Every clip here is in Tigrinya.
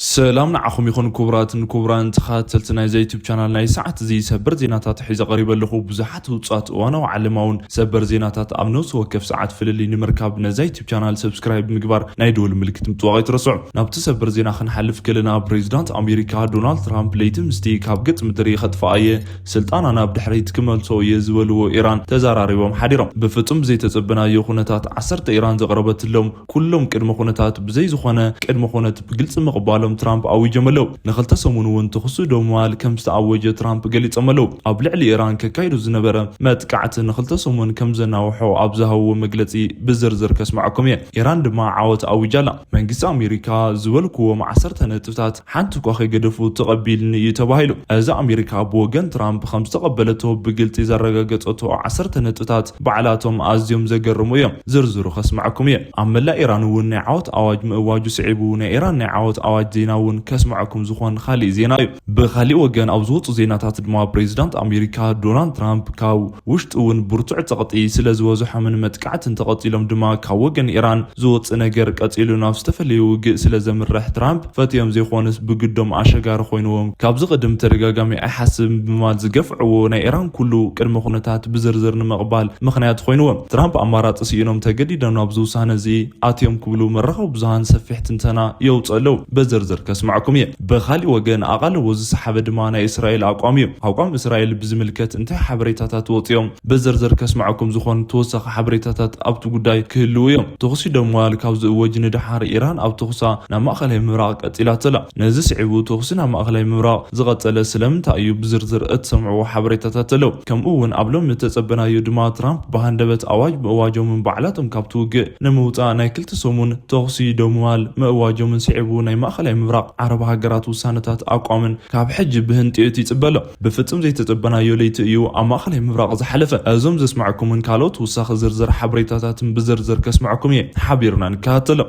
ሰላም ንዓኹም ይኹን ክቡራትን ክቡራን ተኸታተልቲ ናይዛ ዩቱብ ቻናል። ናይ ሰዓት እዚ ሰበር ዜናታት ሒዘ ቀሪበ ኣለኹ። ብዙሓት ህጹጻት እዋናዊ ዓለማውን ሰበር ዜናታት ኣብ ነፍሲ ወከፍ ሰዓት ፍልልይ ንምርካብ ነዛ ዩቱብ ቻናል ሰብስክራይብ ምግባር ናይ ደወል ምልክት ምጥዋቕ ኣይትረስዑ። ናብቲ ሰበር ዜና ክንሓልፍ ከለና፣ ፕሬዚዳንት ኣሜሪካ ዶናልድ ትራምፕ ለይቲ ምስቲ ካብ ገጽ ምድሪ ከጥፍኣ እየ፣ ስልጣና ናብ ድሕሪት ክመልሶ እየ ዝበልዎ ኢራን ተዘራሪቦም ሓዲሮም። ብፍጹም ብዘይተጸበናዮ ኩነታት ዓሰርተ ኢራን ዘቕረበትሎም ኩሎም ቅድመ ኩነታት ብዘይ ዝኾነ ቅድመ ኩነት ብግልጺ ምቕባሎም ትራምፕ ኣዊጆም ኣለዉ። ንኽልተ ሰሙን እውን ተኹሲ ደው ምባል ከም ዝተኣወጀ ትራምፕ ገሊጾም ኣለዉ። ኣብ ልዕሊ ኢራን ከካይዶ ዝነበረ መጥቃዕቲ ንኽልተ ሰሙን ከም ዘናውሖ ኣብ ዝሃብዎ መግለጺ ብዝርዝር ከስምዓኩም እየ። ኢራን ድማ ዓወት ኣዊጃ ኣላ። መንግስቲ ኣሜሪካ ዝበልክዎም ዓሰርተ ነጥብታት ሓንቲ እኳ ከይገደፉ ተቐቢልኒ እዩ ተባሂሉ። እዚ ኣሜሪካ ብወገን ትራምፕ ከም ዝተቐበለቶ ብግልጺ ዘረጋገጸቶ ዓሰርተ ነጥብታት ባዕላቶም ኣዝዮም ዘገርሙ እዮም። ዝርዝሩ ከስምዓኩም እየ። ኣብ መላእ ኢራን እውን ናይ ዓወት ኣዋጅ ምእዋጁ ስዒቡ፣ ናይ ኢራን ናይ ዓወት ኣዋጅ ዜና እውን ከስምዓኩም ዝኾን ካሊእ ዜና እዩ። ብካሊእ ወገን ኣብ ዝወጹ ዜናታት ድማ ፕሬዚዳንት ኣሜሪካ ዶናልድ ትራምፕ ካብ ውሽጢ እውን ብርቱዕ ጸቕጢ ስለ ዝበዝሖምን መጥቃዕትን ተቐጺሎም ድማ ካብ ወገን ኢራን ዝወጽእ ነገር ቀጺሉ ናብ ዝተፈለየ ውግእ ስለ ዘምርሕ ትራምፕ ፈትዮም ዘይኮኑስ ብግዶም ኣሸጋሪ ኮይንዎም። ካብዚ ቅድም ተደጋጋሚ ኣይሓስብን ብምባል ዝገፍዕዎ ናይ ኢራን ኩሉ ቅድመ ኩነታት ብዝርዝር ንምቕባል ምኽንያት ኮይንዎም። ትራምፕ ኣማራጺ ስኢኖም ተገዲዶም ናብዚ ውሳነ እዚ ኣትዮም ክብሉ መራኸቢ ብዙሃን ሰፊሕ ትንተና የውጽኡ ኣለዉ። ብዝርዝር ከስምዓኩም እየ። ብኻሊእ ወገን ኣቓልቦ ዝሰሓበ ድማ ናይ እስራኤል ኣቋም እዩ። ኣቋም እስራኤል ብዝምልከት እንታይ ሓበሬታታት ወጺኦም ብዝርዝር ከስምዓኩም ዝኾን ተወሳኺ ሓበሬታታት ኣብቲ ጉዳይ ክህልዉ እዮም። ተኹሲ ደው ምባል ካብ ዝእወጅ ንደሓር ኢራን ኣብ ተኹሳ ናብ ማእኸላይ ምብራቕ ቀጺላቶ ኣላ። ነዚ ስዒቡ ተኹሲ ናብ ማእኸላይ ምብራቕ ዝቐጸለ ስለምንታይ እዩ ብዝርዝር እትሰምዕዎ ሓበሬታታት ኣለዉ። ከምኡ እውን ኣብ ሎሚ እተጸበናዮ ድማ ትራምፕ ብሃንደበት ኣዋጅ ምእዋጆምን ባዕላቶም ካብቲ ውግእ ንምውጻእ ናይ ክልተ ሰሙን ተኹሲ ደው ምባል ምእዋጆምን ስዒቡ ናይ ማእኸላይ ምብራቕ ዓረብ ሃገራት ውሳነታት ኣቋምን ካብ ሕጂ ብህንጥዮት ይጽበ ኣሎ። ብፍጹም ዘይተጸበናዮ ለይቲ እዩ ኣብ ማእኸላይ ምብራቕ ዝሓለፈ። እዞም ዘስማዕኩምን ካልኦት ውሳኺ ዝርዝር ሓበሬታታትን ብዝርዝር ከስምዓኩም እየ። ሓቢርና ንከታተሎ።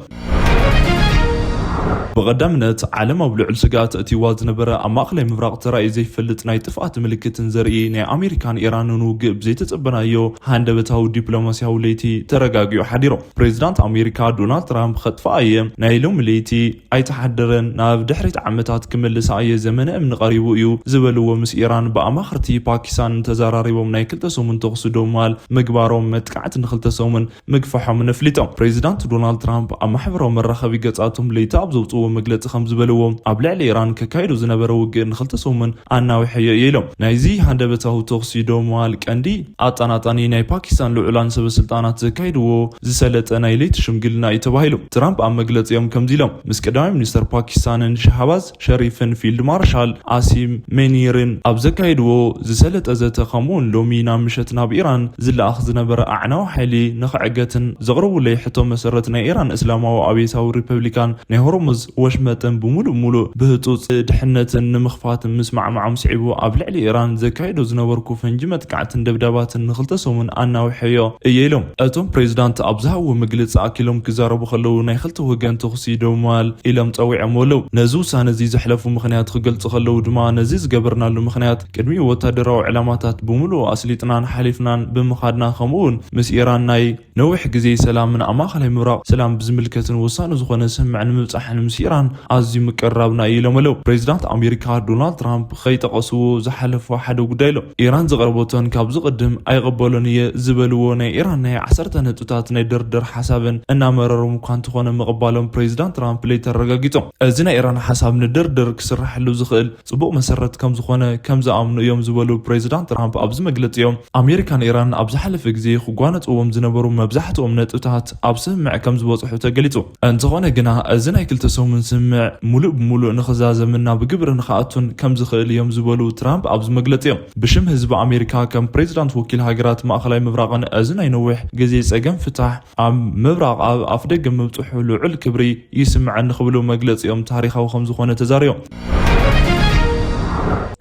ብቐዳምነት ዓለም ኣብ ልዑል ስግኣት ኣእትይዋ ዝነበረ ኣብ ማእኸላይ ምብራቕ ተራእዩ ዘይፈልጥ ናይ ጥፍኣት ምልክትን ዘርኢ ናይ ኣሜሪካን ኢራንን ውግእ ብዘይተጸበናዮ ሃንደበታዊ ዲፕሎማስያዊ ለይቲ ተረጋጊዑ ሓዲሩ። ፕሬዚዳንት ኣሜሪካ ዶናልድ ትራምፕ ከጥፍኣ እየ ናይ ሎሚ ለይቲ ኣይተሓደረን፣ ናብ ድሕሪት ዓመታት ክምልሳ እየ፣ ዘመነ እምኒ ቀሪቡ እዩ ዝበልዎ ምስ ኢራን ብኣማኽርቲ ፓኪስታን እንተዘራሪቦም ናይ ክልተ ሰሙን ተኹሲ ደው ምባል ምግባሮም መጥቃዕቲ ንክልተ ሰሙን ምግፋሖም ነፍሊጦም። ፕሬዚዳንት ዶናልድ ትራምፕ ኣብ ማሕበራዊ መራኸቢ ገጻቶም ለይቲ ኣብ ዘውፅዎ መግለፂ ከም ዝበልዎ ኣብ ልዕሊ ኢራን ከካይዶ ዝነበረ ውግእ ንክልተ ሰሙን ኣናዊሐዮ እየ ኢሎም። ናይዚ ሃንደበታዊ ተኹሲ ደው ምባል ቀንዲ ኣጣናጣኒ ናይ ፓኪስታን ልዑላን ሰበ ስልጣናት ዘካይድዎ ዝሰለጠ ናይ ለይቲ ሽምግልና እዩ ተባሂሉ። ትራምፕ ኣብ መግለጺኦም ከምዚ ኢሎም፣ ምስ ቀዳማይ ሚኒስተር ፓኪስታንን ሻህባዝ ሸሪፍን ፊልድ ማርሻል ኣሲም ሜኒርን ኣብ ዘካየድዎ ዝሰለጠ ዘተ፣ ከምኡውን ሎሚ ናብ ምሸት ናብ ኢራን ዝለኣኽ ዝነበረ ኣዕናዊ ሓይሊ ንኽዕገትን ዘቕረቡለይ ሕቶ መሰረት ናይ ኢራን እስላማዊ ኣብዮታዊ ሪፐብሊካን ናይ ሆርሙዝ ወሽመጥን ብምሉእ ብምሉእ ብህጹጽ ድሕነትን ንምኽፋትን ምስማዕማዖም ስዒቡ ኣብ ልዕሊ ኢራን ዘካይዶ ዝነበርኩ ፈንጂ መጥቃዕትን ደብዳባትን ንክልተ ሰሙን ኣናዊሐዮ እየ ኢሎም። እቶም ፕሬዚዳንት ኣብ ዝሃብዎ መግለጺ ኣኪሎም ክዛረቡ ከለዉ ናይ ክልተ ወገን ተኹሲ ደው ምባል ኢሎም ጸዊዖም ኣለዉ። ነዚ ውሳነ እዚ ዘሕለፉ ምኽንያት ክገልጹ ከለዉ ድማ ነዚ ዝገበርናሉ ምኽንያት ቅድሚ ወታደራዊ ዕላማታት ብምሉኡ ኣስሊጥናን ሓሊፍናን ብምኻድና ከምኡ እውን ምስ ኢራን ናይ ነዊሕ ግዜ ሰላምን ኣብ ማእኸላይ ምብራቕ ሰላም ብዝምልከትን ወሳኒ ዝኾነ ስምምዕ ንምብጻሕን ምስ ኢራን ኣዝዩ ምቅርራብና እዩ ኢሎም ኣለዉ። ፕሬዚዳንት ኣሜሪካ ዶናልድ ትራምፕ ከይጠቐስዎ ዝሓለፉ ሓደ ጉዳይ ኣሎ። ኢራን ዘቕረበቶን ካብዚ ቅድም ኣይቕበሎን እየ ዝበልዎ ናይ ኢራን ናይ ዓሰርተ ነጥብታት ናይ ድርድር ሓሳብን እናመረሮም እኳ እንተኾነ ምቕባሎም ፕሬዚዳንት ትራምፕ ለይቲ ኣረጋጊጾም። እዚ ናይ ኢራን ሓሳብ ንድርድር ክስራሕሉ ዝኽእል ጽቡቕ መሰረት ከም ዝኾነ ከም ዝኣምኑ እዮም ዝበሉ ፕሬዚዳንት ትራምፕ ኣብዚ መግለጺኦም፣ ኣሜሪካን ኢራን ኣብ ዝሓለፈ ግዜ ክጓነጽዎም ዝነበሩ መብዛሕትኦም ነጥብታት ኣብ ስምምዕ ከም ዝበጽሑ ተገሊጹ። እንተኾነ ግና እዚ ናይ ክልተ ሰሙን ስምምዕ ሙሉእ ብሙሉእ ንኽዛዘምና ብግብሪ ንኽኣቱን ከም ዝኽእል እዮም ዝበሉ ትራምፕ ኣብዚ መግለጺኦም፣ ብሽም ህዝቢ ኣሜሪካ ከም ፕሬዚዳንት ወኪል ሃገራት ማእኸላይ ምብራቕን እዚ ናይ ነዊሕ ግዜ ጸገም ፍታሕ ኣብ ምብራቕ ኣብ ኣፍደገ ምብጽሑ ልዑል ክብሪ ይስምዐኒ ክብሉ መግለጺኦም ታሪኻዊ ከም ዝኾነ ተዛሪቦም።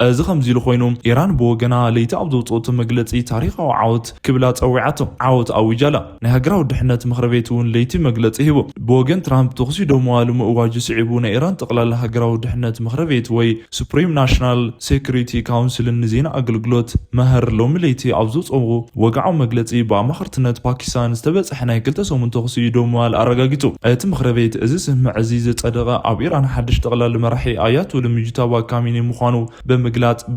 እዚ ከምዚ ኢሉ ኮይኑ፣ ኢራን ብወገና ለይቲ ኣብ ዘውፅኦቶ መግለፂ ታሪኻዊ ዓወት ክብላ ፀዊዓቶ። ዓወት ኣዊጃላ። ናይ ሃገራዊ ድሕነት ምኽሪ ቤት እውን ለይቲ መግለፂ ሂቡ። ብወገን ትራምፕ ተኹሲ ደው ምባሉ ምእዋጁ ስዒቡ፣ ናይ ኢራን ጠቕላላ ሃገራዊ ድሕነት ምኽሪ ቤት ወይ ሱፕሪም ናሽናል ሴኩሪቲ ካውንስልን ንዜና ኣገልግሎት መህር ሎሚ ለይቲ ኣብ ዘውፅኦ ወግዓዊ መግለፂ፣ ብኣማኸርትነት ፓኪስታን ዝተበፅሐ ናይ ክልተ ሰሙን ተኹሲ ደው ምባል ኣረጋጊፁ። እቲ ምኽሪ ቤት እዚ ስምምዕ እዚ ዘፀደቐ ኣብ ኢራን ሓድሽ ጠቕላሊ መራሒ ኣያቶል ሙጅታባ ካሚኒ ምዃኑ ብምግላፅ፣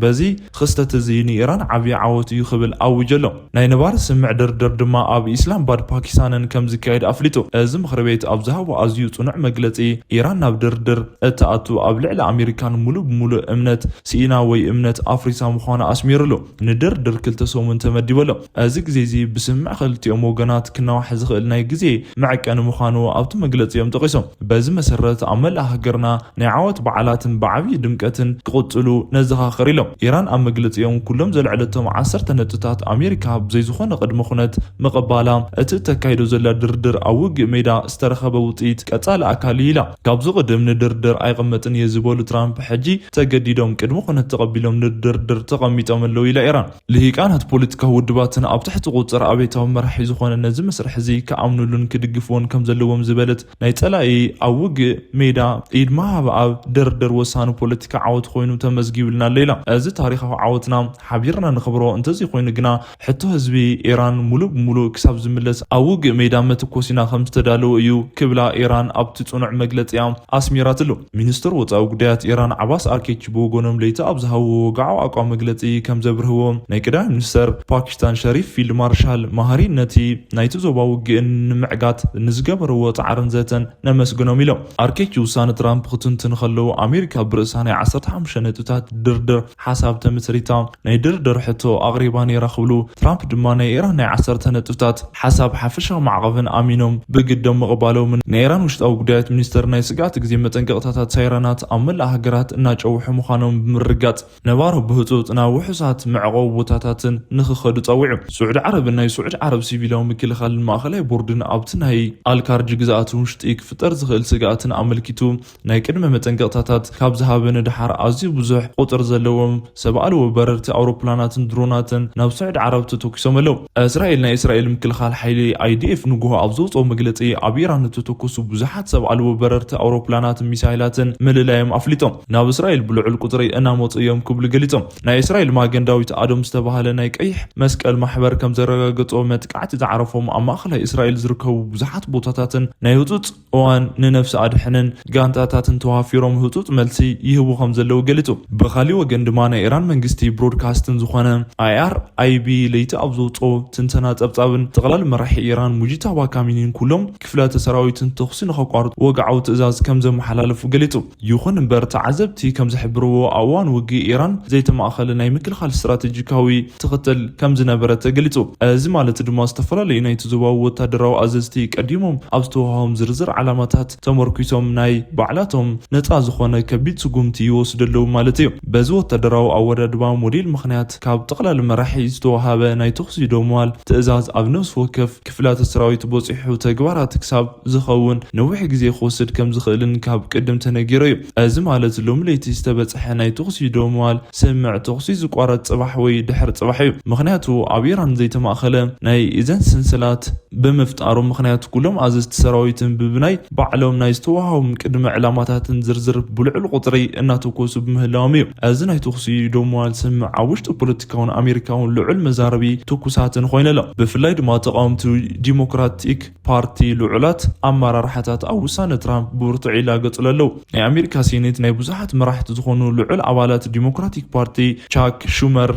በዚ ክስተት እዚ ንኢራን ዓብዪ ዓወት እዩ ክብል ኣዊጀ ኣሎ። ናይ ነባሪ ስምምዕ ድርድር ድማ ኣብ ኢስላምባድ ፓኪስታንን ከም ዝካየድ ኣፍሊጡ። እዚ ምኽሪ ቤት ኣብ ዝሃቦ ኣዝዩ ጽኑዕ መግለጺ፣ ኢራን ናብ ድርድር እትኣቱ ኣብ ልዕሊ ኣሜሪካን ሙሉእ ብሙሉእ እምነት ስኢና ወይ እምነት ኣፍሪሳ ምዃኑ ኣስሚሩሉ። ንድርድር ክልተ ሰሙን ተመዲቡ ኣሎ። እዚ ግዜ እዚ ብስምምዕ ክልቲኦም ወገናት ክናዋሕ ዝኽእል ናይ ግዜ መዐቀኒ ምዃኑ ኣብቲ መግለጺኦም ጠቒሶም። በዚ መሰረት ኣብ መላእ ሃገርና ናይ ዓወት በዓላትን ብዓብዪ ድምቀትን ክቕጽሉ ነዘኻኽር ኢሎም። ኢራን ኣብ መግለጺኦም ኩሎም ዘልዕለቶም ዓሰርተ ነጥብታት ኣሜሪካ ብዘይ ዝኾነ ቅድመ ኩነት ምቕባላ እቲ እተካይዶ ዘላ ድርድር ኣብ ውግእ ሜዳ ዝተረኸበ ውጽኢት ቀጻሊ ኣካል እዩ ኢላ። ካብዚ ቅድም ንድርድር ኣይቕመጥን እየ ዝበሉ ትራምፕ ሕጂ ተገዲዶም ቅድመ ኩነት ተቐቢሎም ንድርድር ተቐሚጦም ኣለዉ ኢላ ኢራን። ልሂቃናት ፖለቲካዊ ውድባትን ኣብ ትሕቲ ቁጽር ኣብዮታዊ መራሒ ዝኾነ ነዚ መስርሕ እዚ ክኣምኑሉን ክድግፍዎን ከም ዘለዎም ዝበለት ናይ ጸላኢ ኣብ ውግእ ሜዳ ኢድ ምሃብ ኣብ ድርድር ወሳኒ ፖለቲካ ዓወት ኮይኑ ተመዝጊብልና ኣሎ ኢላ። እዚ ታሪኻዊ ዓወትና ሓቢርና ንኽብሮ፣ እንተዘይኮይኑ ግና ሕቶ ህዝቢ ኢራን ሙሉእ ብሙሉእ ክሳብ ዝምለስ ኣብ ውግእ ሜዳ መተኮሲና ከም ዝተዳለወ እዩ ክብላ ኢራን ኣብቲ ጽኑዕ መግለጺኣ ኣስሚራትሉ። ሚኒስትር ወጻኢ ጉዳያት ኢራን ዓባስ ኣርኬቺ ብወገኖም ለይቲ ኣብ ዝሃብዎ ወግዓዊ ኣቋም መግለጺ ከም ዘብርህዎ፣ ናይ ቀዳማይ ሚኒስተር ፓኪስታን ሸሪፍ ፊልድ ማርሻል ማሃሪ ነቲ ናይቲ ዞባ ውግእን ንምዕጋት ንዝገበርዎ ጻዕርን ዘተን ነመስግኖም ኢሎም። ኣርኬቺ ውሳነ ትራምፕ ክትንትን ከለዉ፣ ኣሜሪካ ብርእሳ ናይ ዓሰርተ ሓሙሽተ ነጥብታት ድርድር ሓሳብ ተመስሪታ ናይ ድርድር ሕቶ ኣቕሪባ ነይራ ክብሉ፣ ትራምፕ ድማ ናይ ኢራን ናይ ዓሰርተ ነጥብታት ሓሳብ ሓፈሻዊ ማዕቐብን ኣሚኖም ብግደም ምቕባሎምን ናይ ኢራን ውሽጣዊ ጉዳያት ሚኒስተር ናይ ስግኣት ግዜ መጠንቀቕታታት ሳይረናት ኣብ መላእ ሃገራት እናጨውሑ ምዃኖም ብምርጋጽ፣ ነባሮ ብህጹጽ ናብ ውሑሳት መዕቆቢ ቦታታትን ንኽኸዱ ጸዊዑ። ስዑዲ ዓረብን ናይ ስዑዲ ዓረብ ሲቪላዊ ምክልኻልን ማእኸላይ ቦርድን ኣብቲ ናይ ኣልካርጅ ግዝኣት ውሽጢ ክፍጠር ዝኽእል ስግኣትን ኣመልኪቱ ናይ ቅድመ መጠንቀቕታታት ካብ ዝሃበ ንደሓር ኣዝዩ ብዙሕ ቁጽር ዘለዎም ሰብ ኣልቦ በረርቲ ኣውሮፕላናትን ድሮናትን ናብ ስዑዲ ዓረብ ተተኩሶም ኣለዉ። እስራኤል፣ ናይ እስራኤል ምክልኻል ሓይሊ ኣይ ዲ ኤፍ ንግሆ ኣብ ዘውፅኦ መግለፂ፣ ኣብ ኢራን እተተኮሱ ብዙሓት ሰብ ኣልቦ በረርቲ ኣውሮፕላናትን ሚሳይላትን ምልላዮም ኣፍሊጦም። ናብ እስራኤል ብልዑል ቁፅሪ እናመፁ እዮም ክብሉ ገሊፆም። ናይ እስራኤል ማገን ዳዊት ኣዶም ዝተባህለ ናይ ቀይሕ መስቀል ማሕበር ከም ዘረጋገጾ፣ መጥቃዕቲ ዝዓረፎም ኣብ ማእኸላይ እስራኤል ዝርከቡ ብዙሓት ቦታታትን ናይ ህጹጽ እዋን ንነፍሲ ኣድሕንን ጋንታታትን ተዋፊሮም ህጹጽ መልሲ ይህቡ ከም ዘለዉ ገሊጹ። ብኻሊእ ወገን ድማ ናይ ኢራን መንግስቲ ብሮድካስትን ዝኾነ ኣይ ኣር ኣይ ቢ ለይቲ ኣብ ዘውጽኦ ትንተና ጸብጻብን ጠቕላሊ መራሒ ኢራን ሙጂታባ ካሚኒን ኩሎም ክፍላተ ሰራዊትን ተኹሲ ንኸቋርጡ ወግዓዊ ትእዛዝ ከም ዘመሓላለፉ ገሊጹ። ይኹን እምበር ተዓዘብቲ ከም ዝሕብርዎ ኣብ እዋን ውግእ ኢራን ዘይተማእኸለ ናይ ምክልኻል ስትራቴጂካዊ ትኽተል ከም ዝነበረ ተገሊጹ። እዚ ማለት ድማ ዝተፈላለዩ ናይቲ ዞባዊ ወታደራዊ ኣዘዝቲ ቀዲሞም ኣብ ዝተዋህቦም ዝርዝር ዓላማታት ተመርኲሶም ናይ ባዕላቶም ነጻ ዝኾነ ከቢድ ስጉምቲ ይወስዱ ኣለዉ ማለት እዩ። በዚ ወታደራዊ ኣወዳድባ ሞዴል ምኽንያት ካብ ጠቕላሊ መራሒ ዝተዋሃበ ናይ ተኹሲ ደው ምባል ትእዛዝ ኣብ ነፍሲ ወከፍ ክፍላተ ሰራዊት በጺሑ ተግባራት ክሳብ ዝኸውን ነዊሕ ግዜ ክወስድ ከም ዝኽእልን ካብ ቅድም ተነጊሩ እዩ። እዚ ማለት ሎሚ ለይቲ ዝተበጽሐ ናይ ተኹሲ ደው ምባል ስምምዕ ተኹሲ ዝቋረጽ ጽባሕ ወይ ድሕሪ ጽባሕ እዩ። ምኽንያቱ ኣብ ኢራን ዘይተማእኸለ ናይ እዘን ሰንሰላት ብምፍጣሩ ምኽንያት ኩሎም ኣዘዝቲ ሰራዊትን ብብናይ ባዕሎም ናይ ዝተዋህቦም ቅድመ ዕላማታትን ዝርዝር ብልዑል ቁጽሪ እናተኮሱ ብምህላዎም እዩ። እዚ ናይ ተኹሲ ደው ምባል ስምምዕ ኣብ ውሽጢ ፖለቲካውን ኣሜሪካውን ልዑል መዛረቢ ትኩሳትን ኮይኑ ኣሎ። ብፍላይ ድማ ተቃወምቲ ዲሞክራቲክ ፓርቲ ልዑላት ኣመራርሓታት ኣብ ውሳነ ትራምፕ ብብርቱዕ ይላገጹሉ ኣለዉ። ናይ ኣሜሪካ ሴኔት ናይ ብዙሓት መራሕቲ ዝኾኑ ልዑል ኣባላት ዲሞክራቲክ ፓርቲ ቻክ ሹመር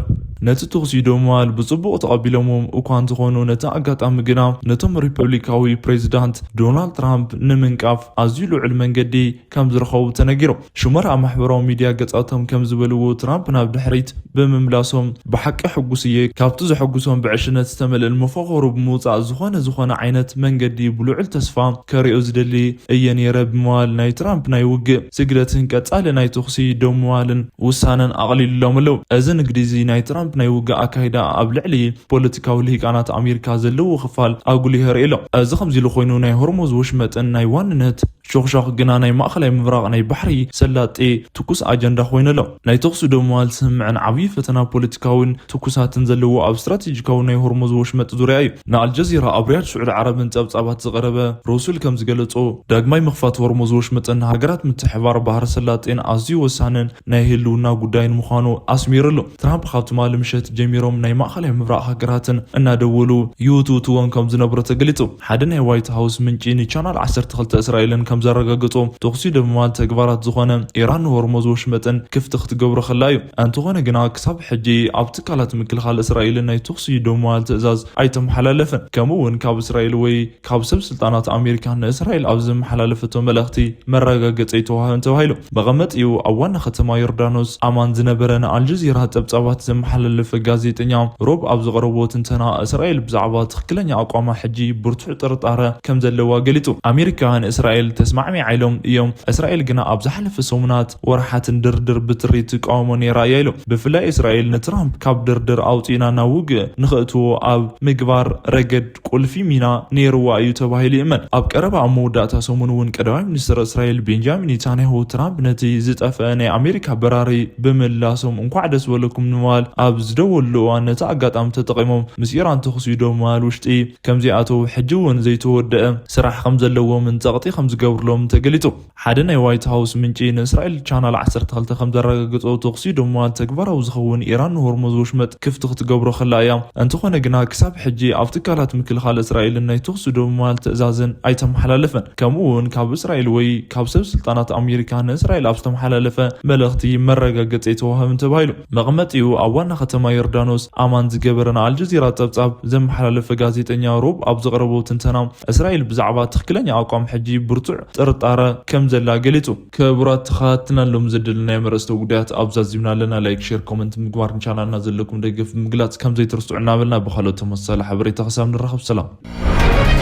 ነቲ ተኹሲ ደው ምባል ብጽቡቕ ተቐቢሎምዎም እኳ እንተኾኑ፣ ነቲ ኣጋጣሚ ግና ነቶም ሪፐብሊካዊ ፕሬዚዳንት ዶናልድ ትራምፕ ንምንቃፍ ኣዝዩ ልዑል መንገዲ ከም ዝረኸቡ ተነጊሩ። ሹመር ኣብ ማሕበራዊ ሚድያ ገጻቶም ከም ዝበልዎ፣ ትራምፕ ናብ ድሕሪት ብምምላሶም ብሓቂ ሕጉስ እየ። ካብቲ ዘሐጉሶም ብዕሽነት ዝተመልአን መፋኸሩ ብምውጻእ ዝኾነ ዝኾነ ዓይነት መንገዲ ብልዑል ተስፋ ከርእዮ ዝደሊ እየ ነይረ ብምባል ናይ ትራምፕ ናይ ውግእ ስግደትን ቀጻሊ ናይ ተኹሲ ደው ምባልን ውሳነን ኣቕሊሉሎም ኣለዉ። እዚ ንግዲ እዚ ናይ ትራምፕ ናይ ውግእ ኣካይዳ ኣብ ልዕሊ ፖለቲካዊ ልሂቃናት ኣሜሪካ ዘለዎ ክፋል ኣጉሊሁ የርኢ ኣሎ። እዚ ከምዚ ኢሉ ኮይኑ ናይ ሆርሙዝ ወሽመጥን ናይ ዋንነት ሾኽሻኽ ግና ናይ ማእኸላይ ምብራቕ ናይ ባሕሪ ሰላጤ ትኩስ ኣጀንዳ ኮይኑ ኣሎ። ናይ ተኹሲ ደው ምባል ስምምዕን ዓብዪ ፈተና ፖለቲካዊን ትኩሳትን ዘለዎ ኣብ ስትራቴጂካዊ ናይ ሆርሙዝ ወሽመጥ ዙርያ እዩ። ንኣልጀዚራ ኣብ ሪያድ ስዑዲ ዓረብን ጸብጻባት ዝቐረበ ሮሱል ከም ዝገለጾ ዳግማይ ምኽፋት ሆርሙዝ ወሽመጥን ሃገራት ምትሕባር ባህሪ ሰላጤን ኣዝዩ ወሳንን ናይ ህልውና ጉዳይን ምዃኑ ኣስሚሩ ኣሎ። ትራምፕ ካብ ትማሊ ምሸት ጀሚሮም ናይ ማእኸላይ ምብራቕ ሃገራትን እናደወሉ ይውትውትወን ከም ዝነበሩ ተገሊጹ። ሓደ ናይ ዋይት ሃውስ ምንጪ ንቻናል ዓሰርተ ክልተ እስራኤልን ከም ዘረጋገጾ ተኹሲ ደው ምባል ተግባራት ዝኾነ ኢራን ንሆርሙዝ ወሽመጥን ክፍቲ ክትገብሮ ከላ እዩ። እንተኾነ ግና ክሳብ ሕጂ ኣብ ትካላት ምክልኻል እስራኤልን ናይ ተኹሲ ደው ምባል ትእዛዝ ኣይተመሓላለፈን። ከምኡ እውን ካብ እስራኤል ወይ ካብ ሰብ ስልጣናት ኣሜሪካ ንእስራኤል ኣብ ዘመሓላለፈቶ መልእኽቲ መረጋገጺ ኣይተዋህበን ተባሂሉ። መቐመጢኡ ኣብ ዋና ከተማ ዮርዳኖስ ኣማን ዝነበረ ንኣልጀዚራ ጸብጻባት ዘመሓላለፈ ጋዜጠኛ ሮብ ኣብ ዘቕረቦ ትንተና እስራኤል ብዛዕባ ትኽክለኛ ኣቋማ ሕጂ ብርቱዕ ጥርጣረ ከም ዘለዋ ገሊጹ። ኣሜሪካ ንእስራኤል ተስማዕሚዓ ኢሎም እዮም። እስራኤል ግና ኣብ ዝሓለፈ ሰሙናት ወርሓትን ድርድር ብትሪ ትቃወሞ ነይራ እያ ኢሉ። ብፍላይ እስራኤል ንትራምፕ ካብ ድርድር ኣውፂእና ናብ ውግእ ንኽእትዎ ኣብ ምግባር ረገድ ቁልፊ ሚና ነይርዋ እዩ ተባሂሉ ይእመን። ኣብ ቀረባ ኣብ መወዳእታ ሰሙን እውን ቀዳማይ ሚኒስትር እስራኤል ቤንጃሚን ኔታንያሁ ትራምፕ ነቲ ዝጠፍአ ናይ ኣሜሪካ በራሪ ብምላሶም እንኳዕ ደስ በለኩም ንምባል ኣብ ዝደወሉ እዋን ነቲ ኣጋጣሚ ተጠቒሞም ምስ ኢራን ተኹሲ ደው ምባል ውሽጢ ከም ዘይኣተው ሕጂ እውን ዘይተወደአ ስራሕ ከም ዘለዎምን ጸቕጢ ከም ዝገብርሎም ተገሊጹ። ሓደ ናይ ዋይት ሃውስ ምንጪ ንእስራኤል ቻናል ዓሰርተ ክልተ ከም ዘረጋገጾ ተኹሲ ደው ምባል ተግባራዊ ዝኸውን ኢራን ንሆርሙዝ ወሽመጥ ክፍቲ ክትገብሮ ከላ እያ። እንተኾነ ግና ክሳብ ሕጂ ኣብ ትካላት ምክልኻል እስራኤልን ናይ ተኹሲ ደው ምባል ትእዛዝን ኣይተመሓላለፈን። ከምኡ እውን ካብ እስራኤል ወይ ካብ ሰብ ስልጣናት ኣሜሪካ ንእስራኤል ኣብ ዝተመሓላለፈ መልእኽቲ መረጋገጺ ኣይተዋህብን ተባሂሉ። መቐመጢኡ ኣብ ዋና ከተማ ዮርዳኖስ ኣማን ዝገበረ ንኣልጀዚራ ጸብጻብ ዘመሓላለፈ ጋዜጠኛ ሮብ ኣብ ዘቕረቦ ትንተና እስራኤል ብዛዕባ ትኽክለኛ ኣቋም ሕጂ ብርቱዕ ጥርጣረ ከም ዘላ ገሊጹ። ክቡራት ተኸታተልትና ሎም ዘደለናዮም ኣርእስተ ጉዳያት ኣብዛ ዚብና ኣለና። ላይክ፣ ሼር፣ ኮመንት ምግባር ንቻናልና ዘለኩም ደገፍ ምግላጽ ከም ዘይትርስዑ እናበልና ብኻልኦት ተመሳሳሊ ሓበሬታ ክሳብ ንራኸብ ሰላም።